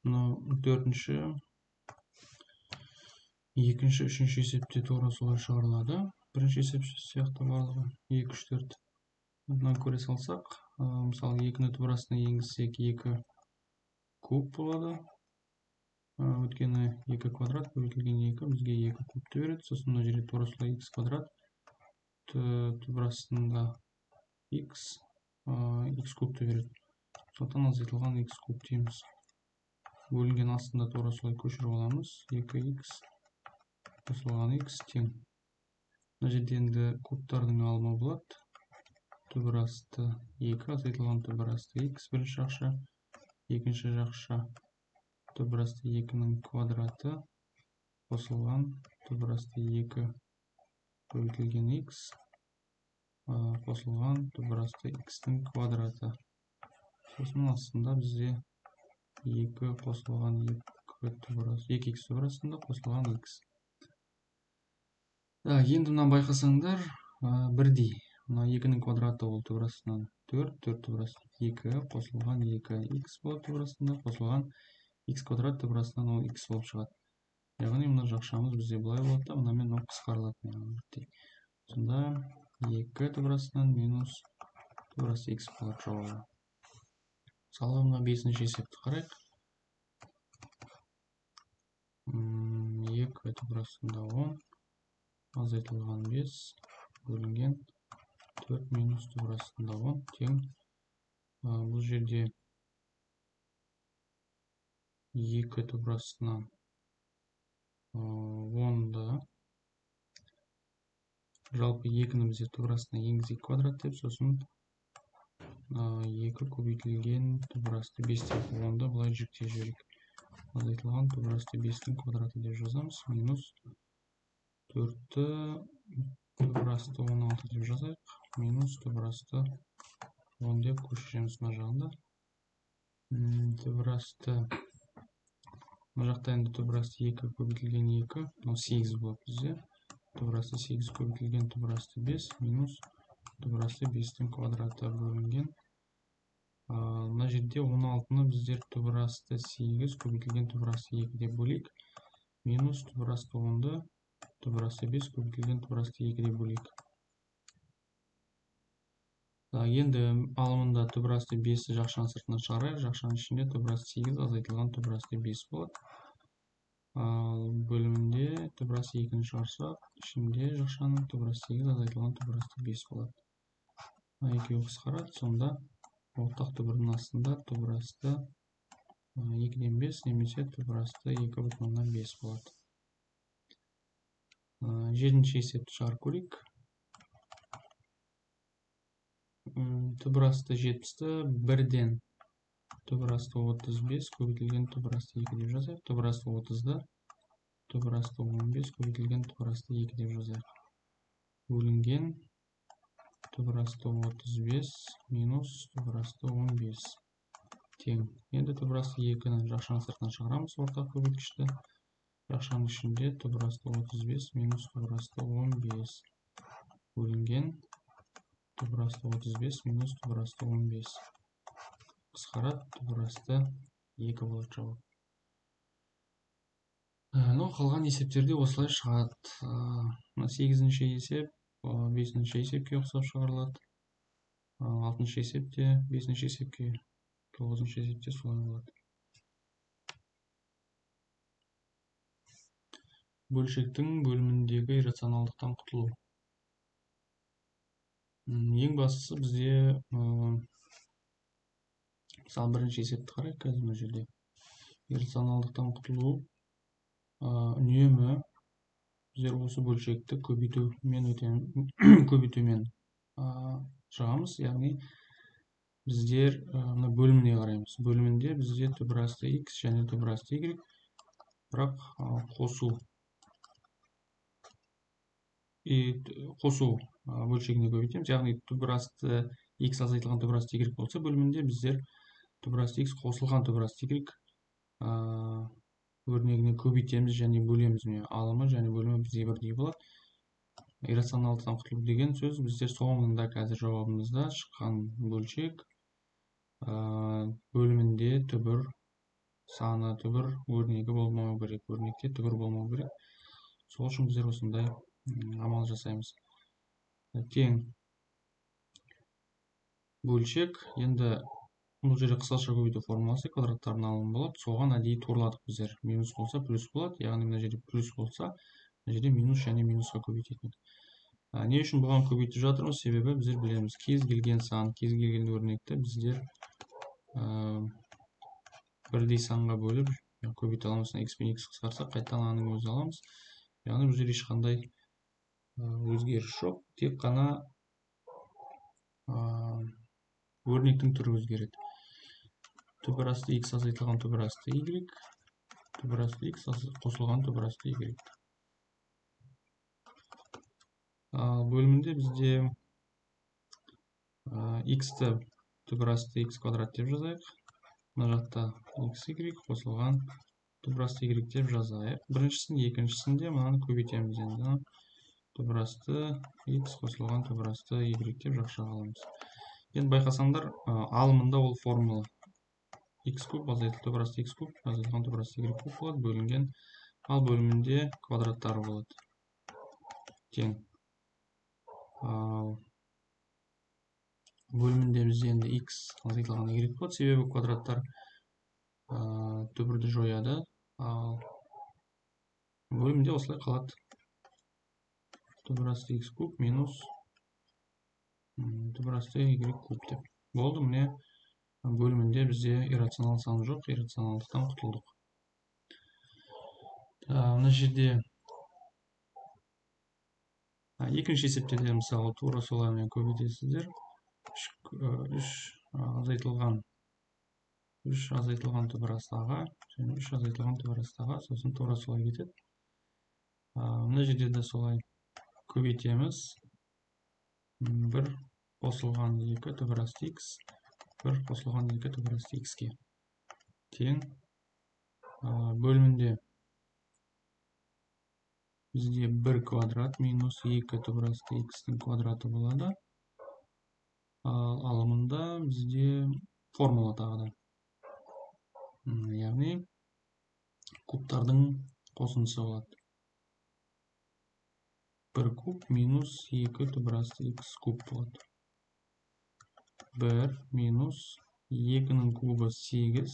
Мынау төртінші, екінші, үшінші есепте тура солай шығарылады. Бірінші есеп сияқты барлығы 2, 3, 4. Мынаны көре салсақ, мысалы 2-ні түбір астына енгізсек 2 куб болады. Өйткені 2 квадрат көбейтілген 2 бізге 2 кубты береді. Сосын мына жерде тура солай x квадрат түбір астында x, x кубты береді. Сондықтан азайтылған x куб дейміз. Бөлінген астында тура солай көшіріп аламыз. 2x қосылған x тең. Мына жерде енді кубтардың алымы болады. Түбір асты 2 азайтылған түбір асты x бірінші жақша, екінші жақша түбір асты 2-нің квадраты қосылған түбір асты 2 көбейтілген x қосылған түбір асты x-тің квадраты. Сосын астында бізде 2 қосылған 2 түбір асты 2x түбір астында қосылған x. Енді мына байқасаңдар, бірдей. Мына 2-нің квадраты ол түбір астынан 4, 4 түбір асты 2 қосылған 2x болады түбір астында, қосылған x квадрат түбір астынан ол x болып шығады. Яғни мына жақшамыз бізде былай болады да, мынамен мынау қысқарылады. Сонда 2 түбір астынан минус түбір асты x болады жауабы. Мысалы, мына 5-ші есепті қарайық. 2 түбір астында 10 азайтылған 5 бөлінген 4 минус түбір астында 10 тең. Бұл жерде 2 түбір астынан 10-ды жалпы 2-ні бізде түбір астына енгізейік квадрат деп, сосын 2 көбейтілген түбір асты 5 деп 10-ды былай жіктей жіберейік. Азайтылған түбір асты 5-тің квадраты деп жазамыз, минус 4-ті түбір асты 16 деп жазайық, минус түбір асты 10 деп көшіреміз мына жағында. Түбір асты мына жақта енді түбір асты 2 көбейтілген 2, мынау 8 болады бізде. Түбір асты 8 көбейтілген түбір асты 5 минус түбір асты 5-тің квадраты бөлінген. Мына жерде 16-ны біздер түбір асты 8 көбейтілген түбір асты 2 деп бөлейік, минус түбір асты 10-ды түбір асты 5 көбейтілген түбір асты 2 деп бөлейік. Енді алымында түбір асты 5-ті жақшаның сыртына шығарайық. Жақшаның ішінде түбір асты 8 азайтылған түбір асты 5 болады. Ал бөлімінде түбір асты 2-ні шығарсақ, ішінде жақшаның түбір асты 8 азайтылған түбір асты 5 болады. Екеуі қысқарады, сонда ортақ түбірдің астында түбір асты 2-ден 5 немесе түбір асты 2,5 болады. 7-ші есепті шығарып көрейік. Түбір асты 70-ті 1-ден түбір асты 35 көбейтілген түбір асты 2 деп жазайық. Түбір асты 30-ды түбір асты 15 көбейтілген түбір асты 2 деп жазайық. Бөлінген түбір асты 35 минус түбір асты 15 тең. Енді түбір асты 2-ні жақшаның сыртынан шығарамыз ортақ көбейткішті. Жақшаның ішінде түбір асты 35 минус түбір асты 15 бөлінген түбір асты 35 минус түбір асты 15 қысқарады, түбір асты 2 болады жауап. Ну, қалған есептерде осылай шығады. Мына 8-ші есеп 5-ші есепке ұқсап шығарылады. 6-шы есепте 5-ші есепке, 9-шы есепте солай болады. Бөлшектің бөліміндегі иррационалдықтан құтылу. Ең бастысы бізде, мысалы, бірінші есепті қарайық қазір мына жерде. Иррационалдықтан құтылу үнемі біздер осы бөлшекті көбейтумен көбейтумен шығамыз, яғни біздер мына бөліміне қараймыз. Бөлімінде бізде түбір асты x және түбір асты y, бірақ қосу қосу бөлшегіне көбейтеміз, яғни түбір асты x азайтылған түбір асты y болса, бөлімінде біздер түбір асты x қосылған түбір асты y өрнегіне көбейтеміз және бөлеміз. Міне, алымы және бөлімі бізге бірдей болады. Иррационалдықтан құтылу деген сөз біздер соңында қазір жауабымызда шыққан бөлшек бөлімінде түбір саны, түбір өрнегі болмау керек. Өрнекте түбір болмау керек. Сол үшін біздер осындай амал жасаймыз. Тең бөлшек. Енді бұл жерде қысқаша көбейту формуласы квадраттардың алымы болады. Соған әдейі турладық біздер. Минус болса плюс болады. Яғни мына жерде плюс болса, мына жерде минус және минусқа көбейтетін едік. Не үшін бұған көбейтіп жатырмыз? Себебі біздер білеміз, кез келген сан, кез келген өрнекті біздер бірдей санға бөліп көбейте аламыз. X пен X қысқарсақ, қайтадан аның өзін аламыз. Яғни бұл жерде ешқандай өзгеріс жоқ, тек қана өрнектің түрі өзгереді. Түбір асты x азайтылған түбір асты y, түбір асты x қосылған түбір асты y. Ал бөлімінде бізде x-ті түбір асты x квадрат деп жазайық. Мына жақта xy қосылған түбір асты y деп жазайық. Біріншісін, екіншісінде мынаны көбейтеміз енді. Түбір асты x қосылған түбір асты y деп жақшаға аламыз. Енді байқасаңдар, алымында ол формула x куб азайтылған түбір асты x куб азайтылған түбір асты y куб болады, бөлінген. Ал бөлімінде квадраттары болады. Тең. Ал бөлімінде бізде енді x азайтылған y болады, себебі квадраттар түбірді жояды. Ал бөлімінде осылай қалады. Түбір асты x куб минус түбір асты y куб деп. Болды, міне бөлімінде бізде иррационал сан жоқ, иррационалдықтан құтылдық. Мына жерде екінші есепте де мысалы тура солаймен көбейтесіздер. 3 азайтылған 3 азайтылған түбір асты аға және 3 азайтылған түбір асты аға, сосын тура солай кетеді. Мына жерде де солай көбейтеміз. 1 қосылған 2 түбір асты x, 1 қосылған 2 түбір асты x-ке тең. Бөлімінде бізде 1 квадрат минус 2 түбір асты x-тің квадраты болады. Ал алымында бізде формула тағы да. Яғни кубтардың қосындысы болады. 1 куб минус 2 түбір асты x куб болады. 1 минус 2-нің кубы 8,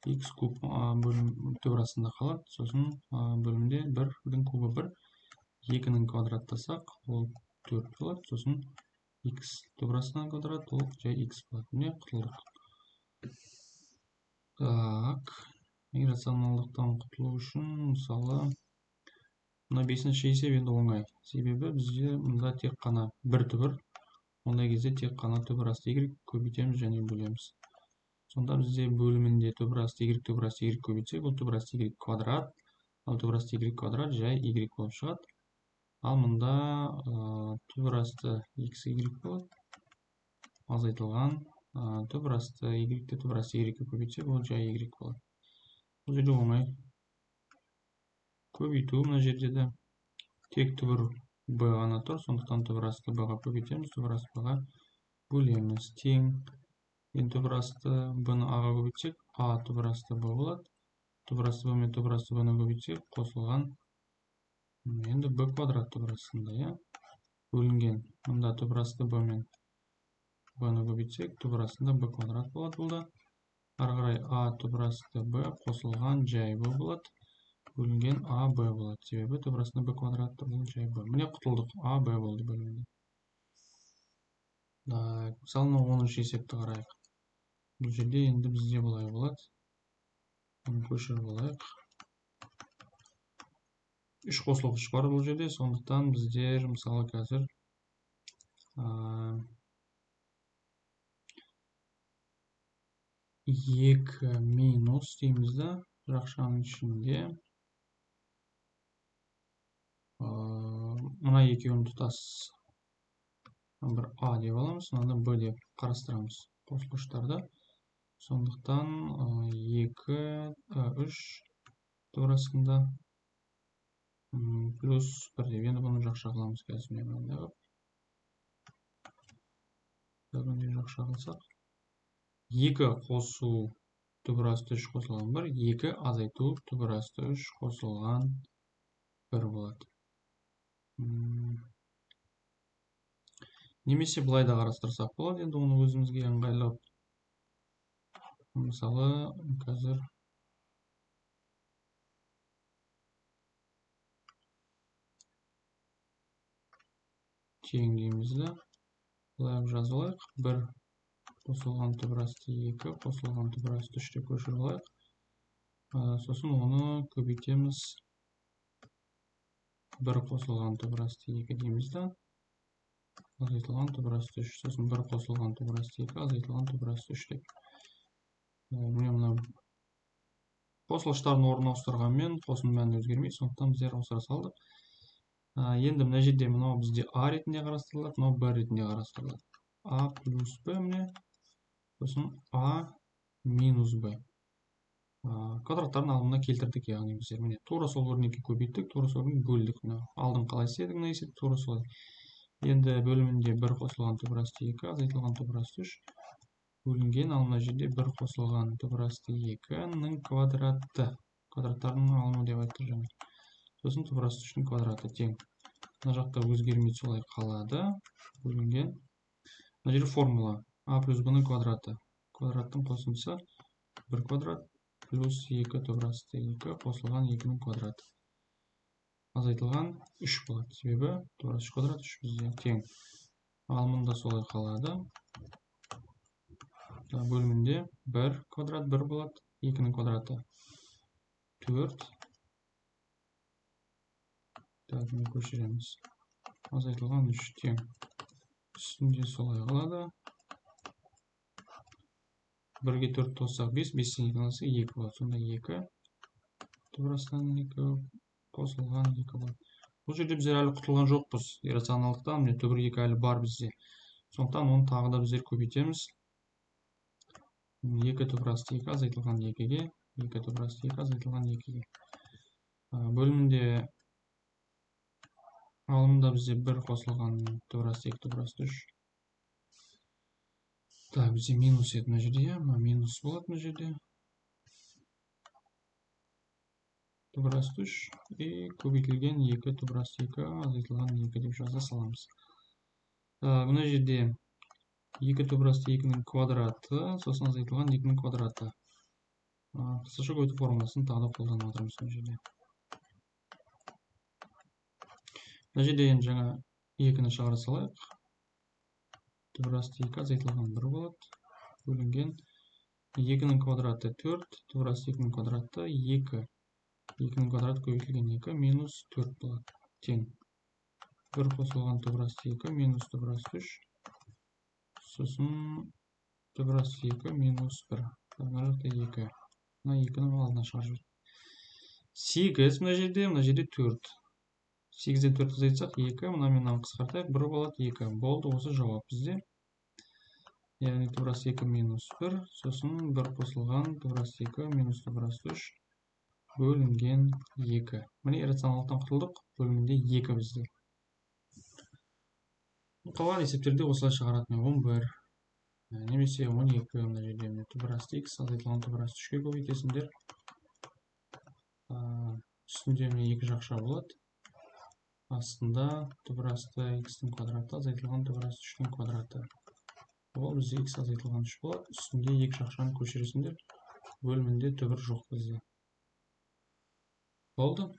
x куб бөлім түбір астында қалады. Сосын бөлімде 1-дің кубы 1, 2-нің квадраттасақ ол 4 болады. Сосын x түбір астынан квадрат, ол жай x болады. Міне құтылдық. Так, иррационалдықтан құтылу үшін мысалы мына 5-ші есеп енді оңай. Себебі бізде мұнда тек қана бір түбір. Ондай кезде тек қана түбір асты y көбейтеміз және бөлеміз. Сонда бізде бөлімінде түбір асты y түбір асты y көбейтсек, ол түбір асты y квадрат, ал түбір асты y квадрат жай y болып шығады. Ал мұнда түбір асты x y болады. Азайтылған түбір асты y-ті түбір асты y-ке көбейтсек, ол жай y болады. Бұл жерде оңай көбейту. Мына жерде де тек түбір b ғана тұр, сондықтан түбір асты b-ға көбейтеміз, түбір асты b-ға бөлеміз. Тең. Енді түбір асты b-ны a-ға көбейтсек, a түбір асты b болады. Түбір асты b мен түбір асты b-ны көбейтсек, қосылған енді b квадрат түбір астында, иә, бөлінген. Мында түбір асты b мен b-ны көбейтсек, түбір астында b квадрат болады. Бұл да ары қарай a түбір асты b қосылған жай b болады, бөлінген а б болады. Себебі түбір астында b квадрат бұл жай b. Міне құтылдық, а б болды бөлімінде. Так, мысалы мына 10-шы есепті қарайық. Бұл жерде енді бізде былай болады. Бұны көшіріп алайық. 3 қосылғыш бар бұл жерде, сондықтан біздер мысалы қазір 2 минус дейміз да, жақшаның ішінде мына екеуін тұтас бір А деп аламыз, мынаны Б деп қарастырамыз қосылғыштарды. Сондықтан 2, 3 турасында плюс 1 деп. Енді бұны жақша қыламыз қазір. Мен мынандай қылып жақша қылсақ, 2 қосу Түбір асты 3 қосылған 1, 2 азайту түбір асты 3 қосылған 1 болады. Немесе былай да қарастырсақ болады, енді оны өзімізге ыңғайлап. Мысалы, қазір тең дейміз да, былай жазып алайық. 1 қосылған түбір асты 2 қосылған түбір асты 3 деп көшіріп алайық. Сосын оны көбейтеміз. 1 қосылған түбір асты 2 дейміз да, азайтылған түбір асты 3, сосын 1 қосылған түбір асты 2 азайтылған түбір асты 3 деп. Міне мына қосылғыштардың орнын ауыстырғанмен қосынды мәні өзгермейді, сондықтан біздер ауыстыра салдық. Енді мына жерде мынау бізде А ретінде қарастырылады, мынау Б ретінде қарастырылады. А плюс Б міне, сосын А минус Б. Квадраттардың алымына келтірдік, яғни біздер міне тура сол өрнекке көбейттік, тура сол өрнекке бөлдік. Мына алдын қалай істедік, мына есепті тура солай. Енді бөлімінде 1 қосылған түбір асты 2 азайтылған түбір асты 3 бөлінген, ал мына жерде 1 қосылған түбір асты 2-нің квадраты. Квадраттардың алымы деп айттық жаңа. Сосын түбір асты 3-тің квадраты тең. Мына жақта өзгермейді, солай қалады. Бөлінген. Мына жерде формула А плюс Б-ның квадраты. Квадраттың қосындысы 1 квадрат плюс 2 түбір асты 2 қосылған 2-нің квадраты. Азайтылған 3 болады. Себебі түбір асты 3 квадрат 3 бізде тең. Ал мұнда солай қалады. Бөлімінде 1 квадрат 1 болады, 2-нің квадраты 4. Так, міне көшіреміз. Азайтылған 3 тең. Үстінде солай қалады. 1-ге 4 қоссақ 5, 5-тен 2 алсақ 2 болады. Сонда 2 түбір астынан 2 қосылған 2 болады. Бұл жерде біздер әлі құтылған жоқпыз. Иррационалдықтан міне түбір 2 әлі бар бізде. Сондықтан оны тағы да біздер көбейтеміз. 2 түбір асты 2 азайтылған 2-ге, 2 түбір асты 2 азайтылған 2-ге. Бөлімінде алымында бізде 1 қосылған түбір асты 2 түбір асты 3. Так, бізде минус еді мына жерде, иә, мына минус болады мына жерде. Түбір асты 3 и көбейтілген 2 түбір асты 2 азайтылған 2 деп жаза саламыз. Мына жерде 2 түбір асты 2-нің квадраты, сосын азайтылған 2-нің квадраты. Қысқаша көбейту формуласын тағы да қолданып отырмыз мына жерде. Мына жерде енді жаңа 2-ні шығара салайық. Түбір асты 2 азайтылған 1 болады. Бөлінген 2-нің квадраты 4, түбір асты 2-нің квадраты 2. 2-нің квадраты көбейтілген 2 минус 4 болады. Тең. 1 қосылған түбір асты 2 минус түбір асты 3. Сосын түбір асты 2 минус 1. Мына жақта 2. Мына 2-нің алдына шығарып жібердік. 8 мына жерде, мына жерде 4. 8-ден 4 азайтсақ 2, мына мен мынаны қысқартайық, 1 болады 2. Болды, осы жауап бізде. Яғни түбір асты 2 минус 1, сосын 1 қосылған түбір асты 2 минус түбір асты 3 бөлінген 2. Міне иррационалдықтан құтылдық, бөлімінде 2 бізде. Қалған есептерде осылай шығаратын 11 немесе 12 мына жерде міне түбір асты x азайтылған түбір асты 3-ке көбейтесіңдер. Үстінде міне 2 жақша болады. Астында түбір асты x-тің квадраты азайтылған түбір асты 3-тің квадраты. Ол бізде x азайтылған 3 болады. Үстінде 2 жақшаны көшіресіңдер. Бөлімінде түбір жоқ бізде. Болды.